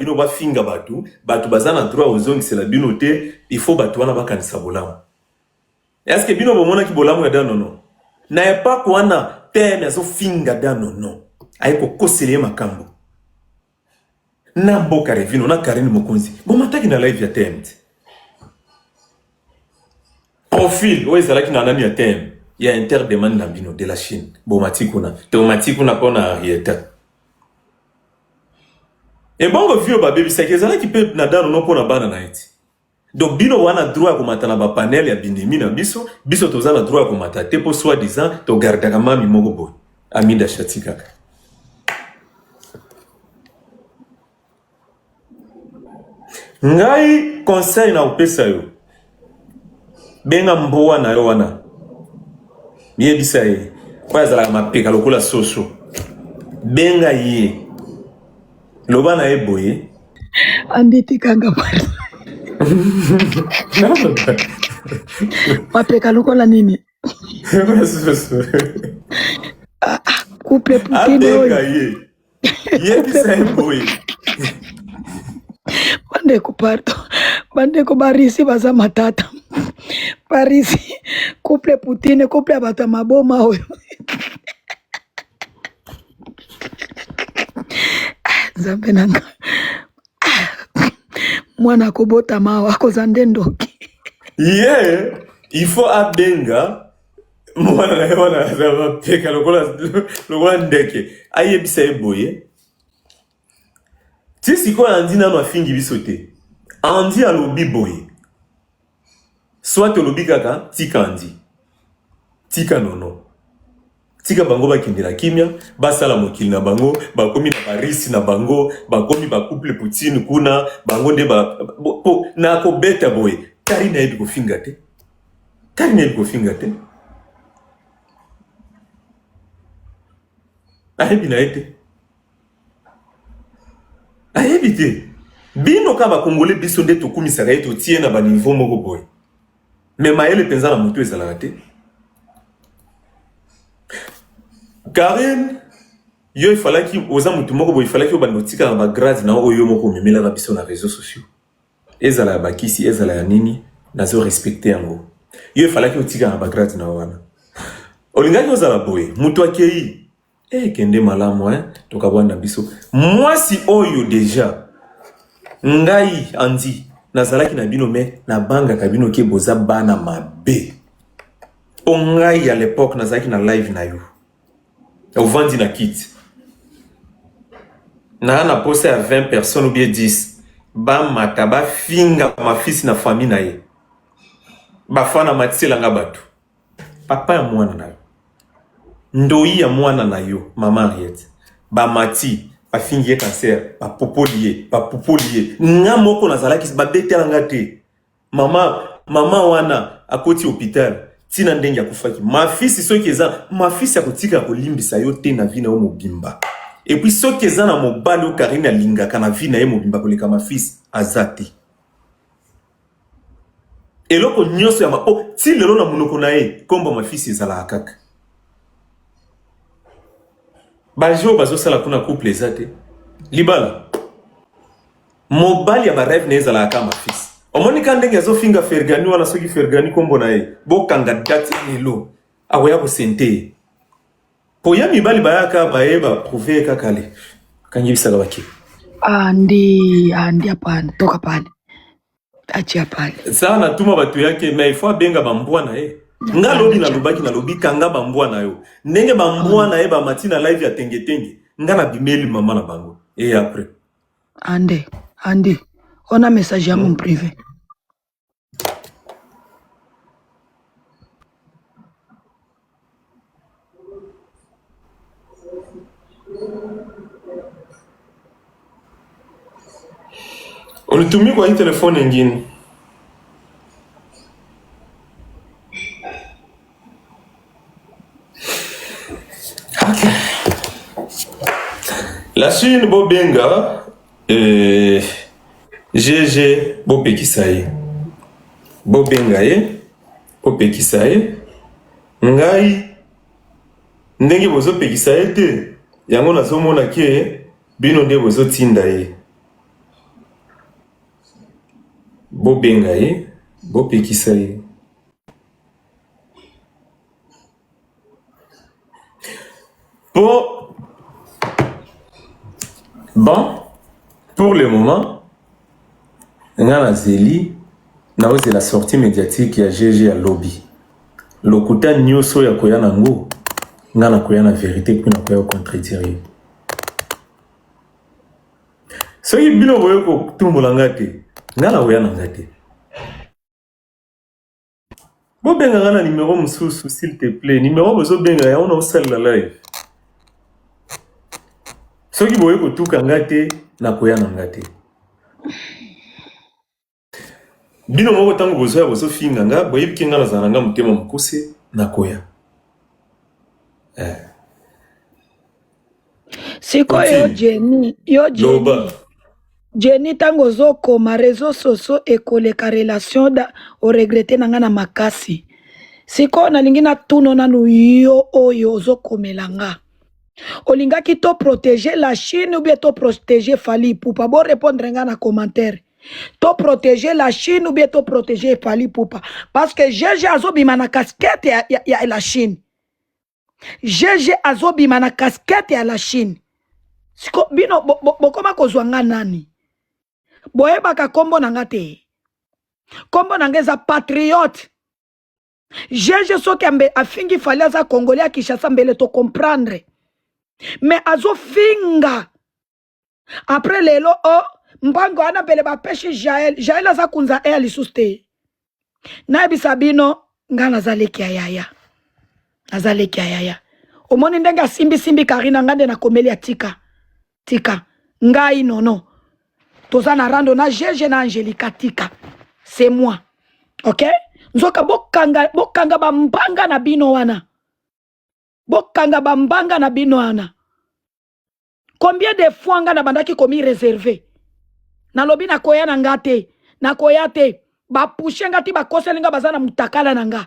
bino bafinga bato, bato baza na droit ozongisela bino te, il faut bato wana bakanisa bolamu. Est-ce que bino bomonaki bolamu ya Danono? Na epoque wana teme azofinga Danono, aye kokosela ye makambo na mboka Revino na Karine Mokonzi, bomataki na live ya TM te. Profil oyo ezalaki na nani ya TM ya interdemande na bino de la Chine, bomati kuna, tomati kuna mpo na Henrietta. Ebongo vie oyo babebisaki ezalaki mpe na Danono mpo na bana na ye te. Donc bino wana droit ya komata na ba panel ya binemi na biso, biso toza na droit ya komata te po soit disant to gardaka mami moko boye. Amida Shati kaka. Ngai conseil na kopesa yo, benga mbwa na yo wana, yebisa ye oyo azalaka mapeka lokola soso, benga ye Loba na ye boye. Andi tikanga pardon. Mapeka lokola nini? Ah, ah, couple Poutine oyo. Abenga ye. Yebisa ye boye. Bandeko pardon. Bandeko barisi baza matata. Barisi couple Poutine couple ya bato ya maboma oyo. Nzambe na nga mwana akobotama awa akoza nde ndoki. Ye il faut abenga mwana na ye wana aza mapeka lokola lokola ndeke, ayebisa ye boye ti sikoyo Andy nanu afingi biso te. Andy alobi boye soit olobi kaka tika Andy, tika Nono, tika bango bakende na kimia, basala mokili na bango, bakomi na barisi na bango, bakomi ba couple Poutine kuna, bango nde ba po na kobeta boye. Karine ayebi kofinga te, Karine ayebi kofinga te, ayebi na ye te, ayebi te. Bino kaka ba Congolais biso nde tokumisaka ye, totie na ba niveau moko boye, mais mayele mpenza na motu ezalaka te. Karine yo ifalaki oza motu moko boye, ifalaki obanda otika na bagrade na oyo yo moko omemelaka biso na réseaux sociaux, ezala ya bakisi ezala ya nini, nazo respecte yango. Yo ifalaki otika na bagrade na wana, olingaki ozala boye, motu akei eh, kende malamu eh, tokabwana na biso. Mwasi oyo deja ngai Andy nazalaki na bino me nabangaka bino ke boza bana mabe. Po ngai à l'époque nazalaki na live na yo, ovandi na kiti naa na posa ya 20 personnes ou bien 10 bamata bafinga mafisi na famille na ye, bafana matisela nga bato, papa ya mwana na yo, ndoyi ya mwana na yo, mama Henriette, bamati bafingi ye cancer, bapopoli ye, bapopoli ye. Nga moko nazalaki, babetela nga te. Mama, mama wana akoti hôpital tina ndenge akufaki. Mafisi soki eza mafisi akotika kolimbisa yo te na vie na yo mobimba. Et puis soki eza na mobali oyo Karine alingaka na vie na ye mobimba koleka mafisi aza te. Eloko nyonso ya ma oh, ti lelo na monoko na ye kombo mafisi ezalaka kaka. Ba jeux bazosala kuna couple eza te. Libala mobali ya ba rêve na ye ezalaka kaka mafisi. Omoni ka ndenge azofinga Fergani wana, soki Fergani kombo na ye, bokanga date lelo akoya kosente ye. Po ya mibali bayaka baye ba prouver ye kaka le kangi bisaka bake. Andi andi hapana, toka pale, achia pale. Sa natuma bato yake mais il faut abenga bambwa na ye. Nga lobi nalobaki nalobi kanga bambwa na yo. Ndenge bambwa na ye bamati na live ya tengetenge, nga nabimeli mama na bango. Et après Ande andi ona message yangu privé. Ulitumia kwa hii telefoni ingine. Okay. La Chine bobenga eh, GG bopekisa ye, bobenga ye bopekisa ye. Ngai ndenge bozopekisa ye te, yango nazomona ke bino nde bozotinda ye. Bobenga ye, bopekisa ye. Po bon, pour le moment, nga nazeli naozela sortie médiatique ya GG ya lobi. Lokuta nyoso ya koya nango, nga nakoya na verite puis nakoya contredire ye. Soki bino boye kotumbola nga te, nga nakoya na nga te. Bobenga nga na numero mosusu s'il te plaît. Numero bozobenga yango na osalela live. Soki boye kotuka nga te, nakoya na nga te. Bino moko ntango bozoya bozofinga nga, boyebi ke nga nazala na nga motema mokuse, nakoya. Eh. Sikoyo Poutine, Jenny, yo Jenny, loba. Jenny ntango ozokoma réseau sociaux ekoleka relation da oregrete na nga na makasi. Sikoyo nalingi natuna nanu yo oyo ozokomela nga. Olingaki to protéger la Chine ou bien to protéger Fally Ipupa? Bo répondre nga na commentaire. To protéger la Chine ou bien to protéger Fally Ipupa? Parce que GG azobima na casquette ya, ya, ya la Chine. GG azobima na casquette ya la Chine. Siko bino bokoma bo, bo kozwa nga nani? Boyebaka kombo na nga te. Kombo na nga eza patriote. GG soki ambe afingi Fally aza congolais ya Kinshasa mbele to comprendre. Mais azofinga après lelo o oh, mbango wana mbele bapeshi Jael. Jael aza kunza air lisusu te. Nayebisa bino nga naza leki ya yaya. Naza leki ya yaya. Omoni ndenge asimbi simbi Karina nga nde nakomeli atika. Tika ngai nono. Toza na rando na GG na Angelica tika. C'est moi. OK? Nzoka bokanga bokanga ba mbanga na bino wana. Bokanga ba mbanga na bino wana. Combien de fois nga nabandaki komi reserver? Nalobi nakoya na nga te. Nakoya te. Ba pushe nga ti bakoseli nga baza na mutakala na nga.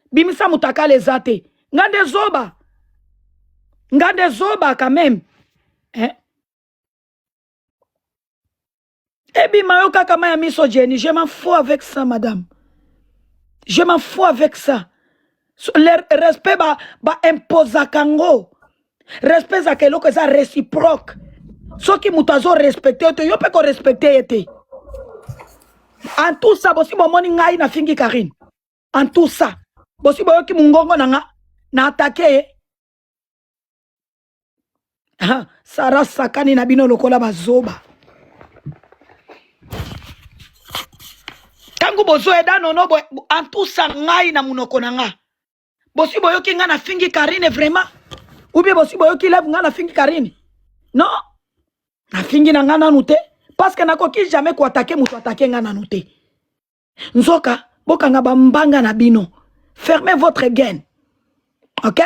Bimisa mutakala eza te. Nga nde zoba. Nga nde zoba quand même. Eh? Ebima yo kaka ma ya miso Jenny, je m'en fous avec ça madame. Je m'en fous avec ça. So, le respect ba ba imposaka ngo. Respect ezaka eloko eza réciproque. Soki moto azo respecte yo te, yo mpe ko respecte ye te. En tout ça, bosi bomoni ngai nafingi Karine. En tout ça, bosi boyoki mungongo na nga na attaquer ye. Ha, Sarah sakani na bino lokola bazoba. Tango bozo eda nono bo, en tout ça ngai na munoko na nga. Bosi boyoki nga na fingi Karine vraiment? Ou bien bosi boyoki love nga na fingi Karine? Non, na fingi na nga nanu te parce que nakoki jamais ko attaquer mutu attaquer nga nanu te. Nzoka bokanga ba mbanga na bino. Fermez votre gaine. OK?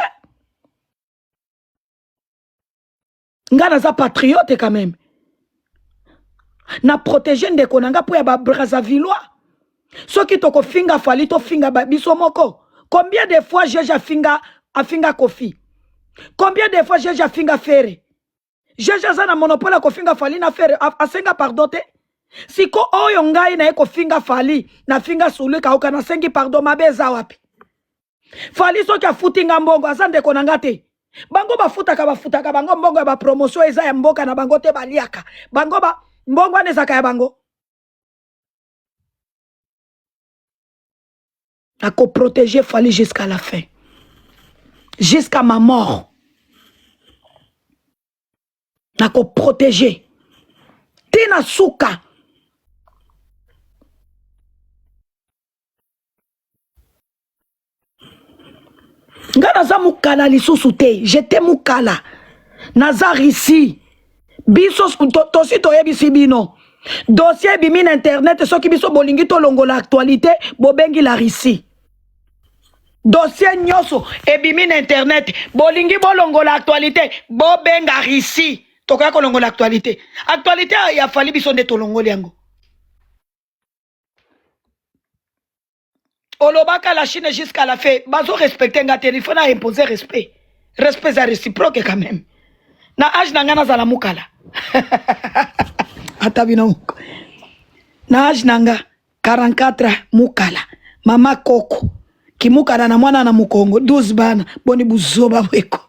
Nga naza patriote quand même. Na protéger ndeko na nga po ya ba Brazzavillois. Soki tokofinga Fally tofinga ba biso moko. Combien de fois Jeje afinga afinga Kofi? Combien de fois Jeje afinga Ferre? Jeje aza na monopole ya kofinga Fally na Ferre asenga pardon te. Siko oyo ngai naye kofinga Fally, nafinga Sulu Kauka nasengi pardon mabe eza wapi? Fally soki afuti nga mbongo aza ndeko na nga te. Bango bafutaka bafutaka bango mbongo ya ba promotion eza ya mboka na bango te baliaka. Bango ba mbongo wana ezaka ya bango. Nako protéger Fally jusqu'à la fin. Jusqu'à ma mort. Nako protéger. Tina suka. Nga naza mukala lisusu te. J'étais mukala. Naza Russie. Biso tosi toyebisi bino. Dossier ebimi na internet soki biso bolingi tolongola actualité bobengi la Russie. Dossier nyonso ebimi na internet bolingi bolongola actualité bobenga Russie. Tokoya kolongola actualité. Actualité ya Fally biso nde tolongoli yango. Olobaka la Chine jusqu'à la fin bazo respecter nga te il faut na imposer respect. Respect eza réciproque quand même. Na âge na nga nazala mukala. Ata bino moko. Na âge na nga. 44 mukala mama koko kimukala na mwana na mukongo 12 bana boni buzoba bweko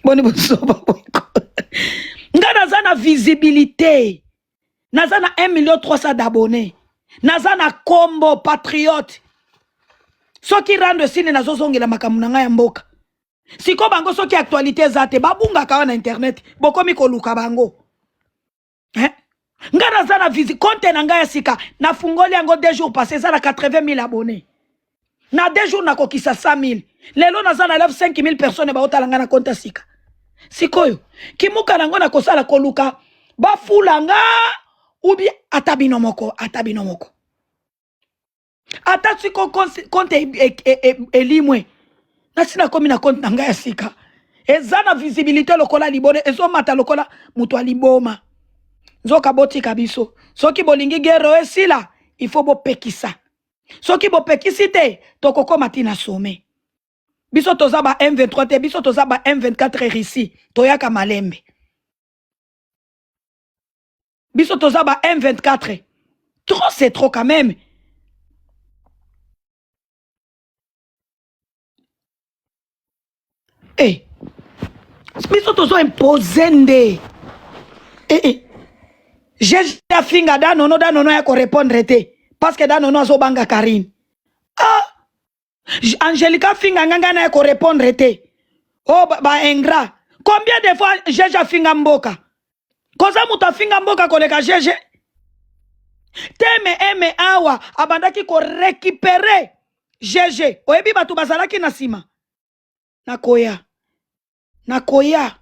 boni buzoba bweko nga naza na visibilité naza na 1 million 300 d'abonnés naza na kombo patriote soki rando esili nazozongela makambo na ngai ya mboka siko bango soki actualité eza te babungaka wana internet bokomi koluka bango eh? nga naza na visi compte na ngai ya sika nafungoli yango deux jours passé eza na 80 000 abonnés na deux jours nakokisa 100 000 lelo naza na leve 5 000 personnes baotala ngai na compte ya sika sikoyo kimuka nango nakosala koluka bafula nga ubi ata bino moko ata bino moko ata siko compte elimwe nasi nakomi na compte na ngai ya sika eza na visibilité lokola libone ezomata lokola moto ya liboma nzoka botika biso soki bolingi guerre oyo esila il faut bopekisa soki bopekisi te tokokoma ti na sommet biso toza ba M23 te biso toza ba M24 Russie toyaka malembe biso toza ba M24 trop c'est trop quand même eh biso tozo impose nde eh, eh. jeje afinga da nono da nono ya korepondre te parce que da nono azobanga karine ah Angelica finga nga nga naye ko répondre te. Oh ba, ba ingrat. Combien de fois GG afinga mboka? Koza moto afinga mboka koleka GG? Teme eme awa abandaki ko récupérer GG. Oyebi bato bazalaki na nsima? Nakoya. Nakoya.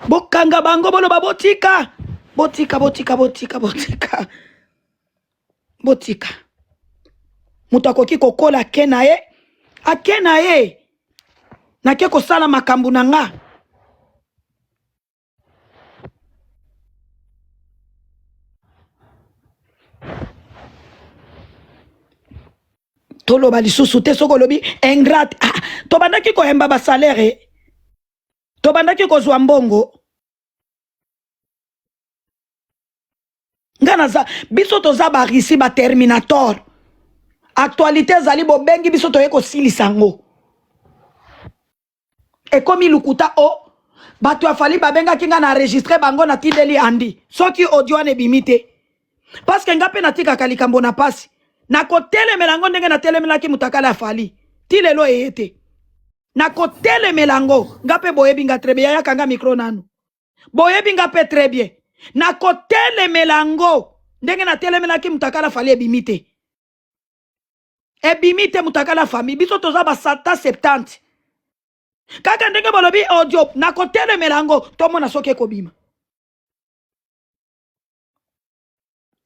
Bokanga bango boloba botika. Botika, botika, botika, botika. Botika. Moto akoki kokola ake na ye, ake na ye. Nake kosala makambo na nga. Toloba lisusu te soki olobi ingrate. Ah, tobandaki koyemba ba salaire, tobandaki kozwa mbongo. Nga naza biso toza ba Russie ba terminator. Actualité ezali bobengi biso toye kosilisa yango. Ekomi lukuta o oh, bato ya Fally babengaki nga na enregistre bango na tindeli Andy soki audio wana ebimi te parce que nga mpe natikaka likambo na pasi nakotelemela yango ndenge natelemelaki mutakala ya Fally ti lelo eye te nakotelemela yango nga mpe boyebi nga très bien yayaka nga micro nanu boyebi nga mpe très bien nakotelemela yango ndenge natelemelaki mutakala Fally ebimi te ebimi te mutakala famille biso toza ba sata 70 kaka ndenge bolobi audio nakotelemela yango tomona soki ekobima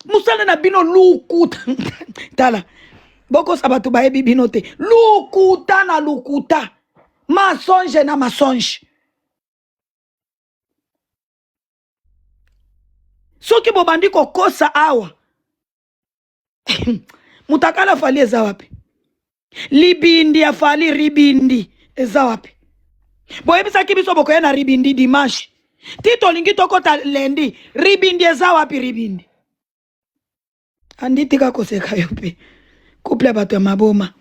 mosala na bino lukuta tala bokosa bato bayebi bino te lukuta na lukuta masonge na masonge soki bobandi kokosa awa mutakala Fally eza wapi? Libindi ya Fally ribindi eza wapi? Boyebisaki biso bokoya na ribindi dimanche, ti tolingi tokota lundi, ribindi eza wapi? Ribindi andi tika koseka yo mpe couple ya bato ya maboma.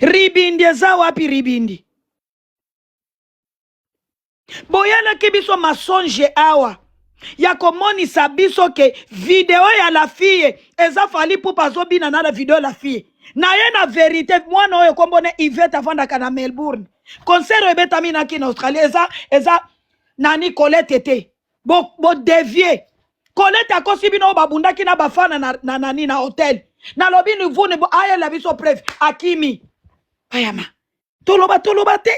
Ribindi eza wapi? Ribindi boyelaki biso masonge awa ya komonisa biso ke video ya la fille eza Fally Ipupa azobina na la video la fille na ye na verite mwana oyo kombo ne Yvette afandaka na Melbourne concert oyo ebetami naki na Australie eza eza nani Colette te bo, bo devier Colette akosi bino oyo babundaki na bafana na, na nani na hotel nalobi nivune ayela biso preuve akimi ayama toloba toloba te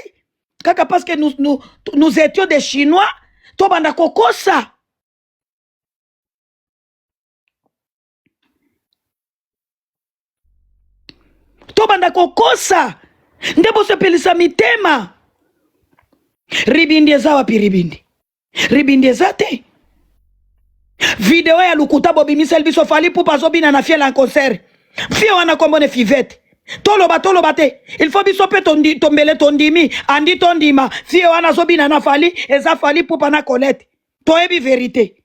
kaka parce que nous, nous, nous étions des chinois tobanda kokosa tobanda kokosa nde bosepelisa mitema ribindi eza wapi ribindi ribindi eza te video ya lukuta bobimiseli biso Fally Ipupa azobina na fiel en concert fie wana kombo ne fivete toloba toloba te il faut biso mpe tombele tondimi andi tondima fie wana azobina na Fally eza Fally Ipupa na Colette toyebi verite.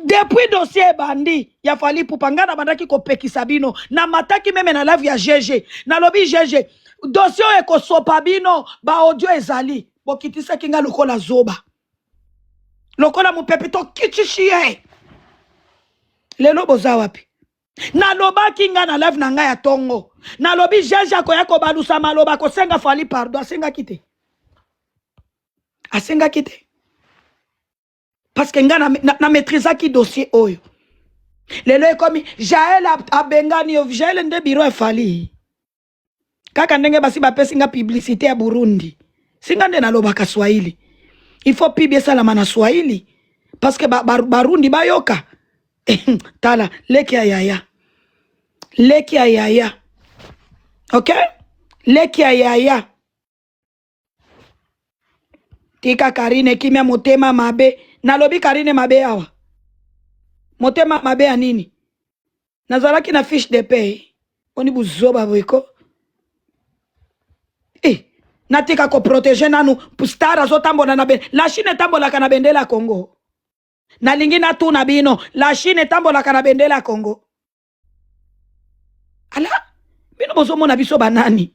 Depuis dossier ebandi ya Fally Ipupa, ngai nabandaki kopekisa bino, namataki meme na live ya GG, nalobi GG, dossier oyo ekosopa bino, ba audio ezali, bokitisaki ngai lokola zoba, lokola mopepe tokitisi ye. Lelo boza wapi? Nalobaki ngai na live na ngai ya tongo, nalobi GG akoya kobalusa maloba, kosenga Fally pardon, asengaki te, asengaki te. Parce que nga na, na, na maîtrisaki dossier oyo. Lelo ekomi Jael abengani yo, Jael nde bureau ya Fally. Kaka ndenge basi bapesi nga publicité ya Burundi. Singa nde nalobaka Swahili. Il faut pub esalama na Swahili parce que ba, ba, Barundi bayoka. Tala leki ya yaya. Leki ya yaya. OK? Leki ya yaya. Tika Karine kimia, motema mabe. Nalobi Karine mabe awa. Motema mabe ya nini? Nazalaki na fiche de paie. Oni buzoba boyeko. Eh, natika ko protéger nanu star azotambola na ben. La Chine etambolaka na bendela ya Congo. Nalingi natuna bino, la Chine etambolaka na bendela ya Congo. Ala, bino bozomona biso banani?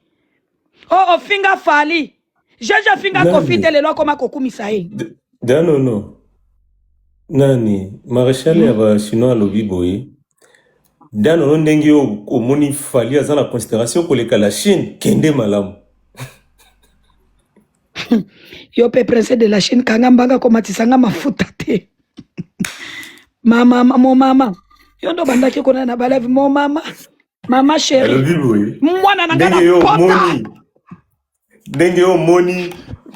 Oh, ofinga Fally. Jeje afinga Kofi te Nani? lelo akoma kokumisa ye. Danono, nani? Maréchal ya ba chinois alobi boye. Danono ndenge yo omoni Fally aza na considération koleka la Chine, kende malamu. Yo pe prince de la Chine kanga mbanga komatisa nga mafuta te. Mama, mo mama. Yo ndo bandaki kuna na balev mo mama. Mama chérie. Alobi boye. Mwana na nga Ndenge na yo pota. omoni, ndenge yo omoni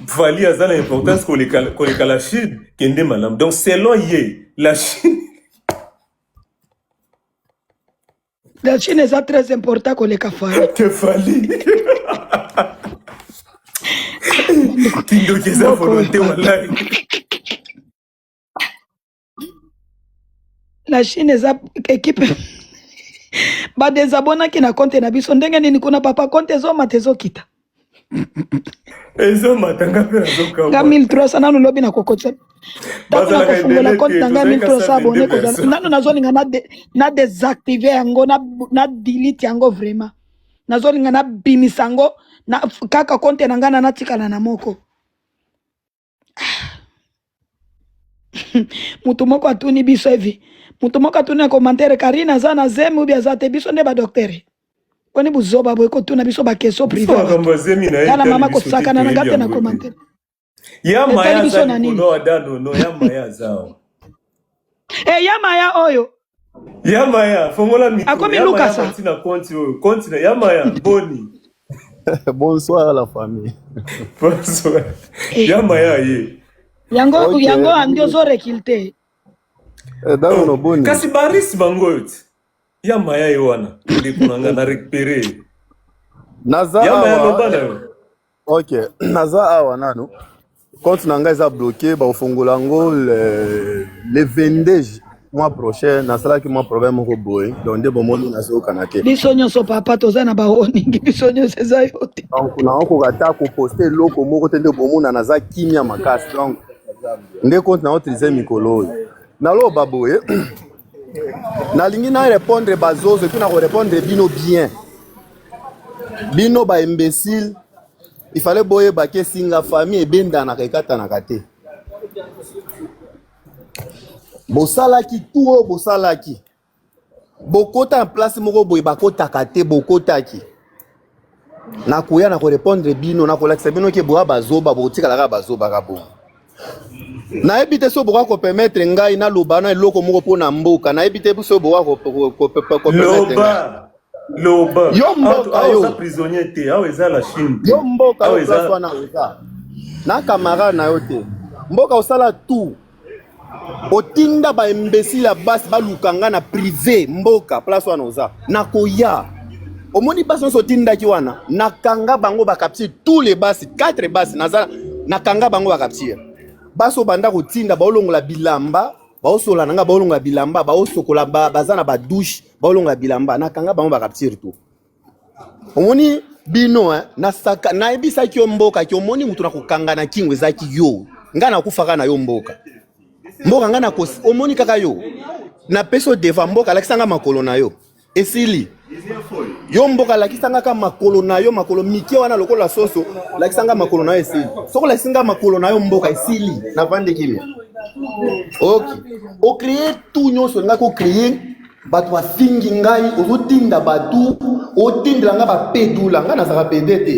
Fally aza na importance koleka koleka la Chine, kende malamu. Donc selon ye, la Chine La Chine eza très important koleka Fally. que Fally. Kindoki eza Moko volonté wallahi. La Chine eza équipe ba désabonnaki na compte na biso ndenge nini kuna papa compte ezomata ezokita. Ezomata nga mpe Nga nazokamwa. 1300 nanu lobi na kokotisa. Ntango Bazalaka nakofungola ebele compte te, na ngai tozalaki 1300 abonné 122 kozala personnes. nanu nazolinga na, de, na désactive yango na, na delete yango vraiment nazolinga nabimisa yango na, kaka compte na ngai na natikala na moko. Mutu moko atuni biso evi, mutu moko atuni na commentaire Karine aza na zemi ubi aza te, biso nde ba docteur boni buzoba boye kotuna biso ba question Biso privé ya bato. makambo ya zemi na ye Tala etali mama biso te, kosakana na toyebi nga te na yango te. commentaire Ya maya etali aza biso na nini? likolo ya Danono, ya maya aza awa. E ya maya oyo Ya maya, fongola micro. akomi Ya maya lukasa mati na compte oyo. Compte na ya maya, boni. Bonsoir la famille. Bonsoir. Eh, Ya maya ye. yango Ok. yango andi ozorekile te. Danono Oh, boni. kasi baris bango oyo ti. Ya maya ye wana. Ndeko na nga na récupéré. Naza Ya maya awa. loba na yo. Ok, naza awa nano. Compte na ngai eza bloqué, bakofongola yango le 22 mois prochain. Nasalaki mwa problème moko boye, donc nde bomoni nazokana te. Biso nyonso papa toza na baoningi, biso nyonso eza yo te. Donc nakokoka ata koposte eloko moko te, nde bomona naza kimia makasi. Donc nde compte na autorise mikolo oyo. Naloba boye, nalingi na répondre bazozo et puis na korépondre bino bien. Bino ba imbécile, il fallait boyeba ke singa famille ebendanaka ekatanaka te. Bosalaki tout oyo bosalaki, bokota na place moko boye bakotaka te, bokotaki. Nakoya na korépondre bino, nakolakisa bino ke boya bazoba, bokotikala kaka bazoba kaka bongo. Nayebi te so bokoka kopermettre ngai naloba na eloko moko mpona mboka, nayebi te so bokoka kopermettre ngai. Loba. Loba. Yo Awa mboka awa oza yo, prisonnier te, awa eza la Chine te. yo mboka Awa yo place eza wana oza na camarade na yo te. Mboka osala tout, otinda ba imbécile ya basi baluka nga na privé. Mboka place wana oza, nakoya. Omoni basi nyonso otindaki wana, nakanga bango bacapture, tous les basi, 4 basi naza nakanga bango bacapture. Basi oyo banda kotinda baolongola bilamba, baosola na nga, baolongola bilamba, baosokola baza na badouche, baolongola bilamba, nakanga bango bacapture tout. Omoni bino eh, nasaka nayebisaki yo mboka ki omoni mutu na kokanga na kingo ezalaki yo, ngai nakufaka na yo mboka. Mboka nga na omoni kaka yo. Napesi yo devoir mboka lakisa nga makolo na yo. Esili. Yo mboka lakisa nga kaka makolo na yo makolo mike wana lokola soso lakisa nga makolo na yo esili. Soki olakisi nga makolo na yo mboka esili navandi kimia. Ok. Ocree tout nyonso olingaki ocree bato bafingi ngai ozotinda bato otindela nga bapedula ngai nazalaka pede te.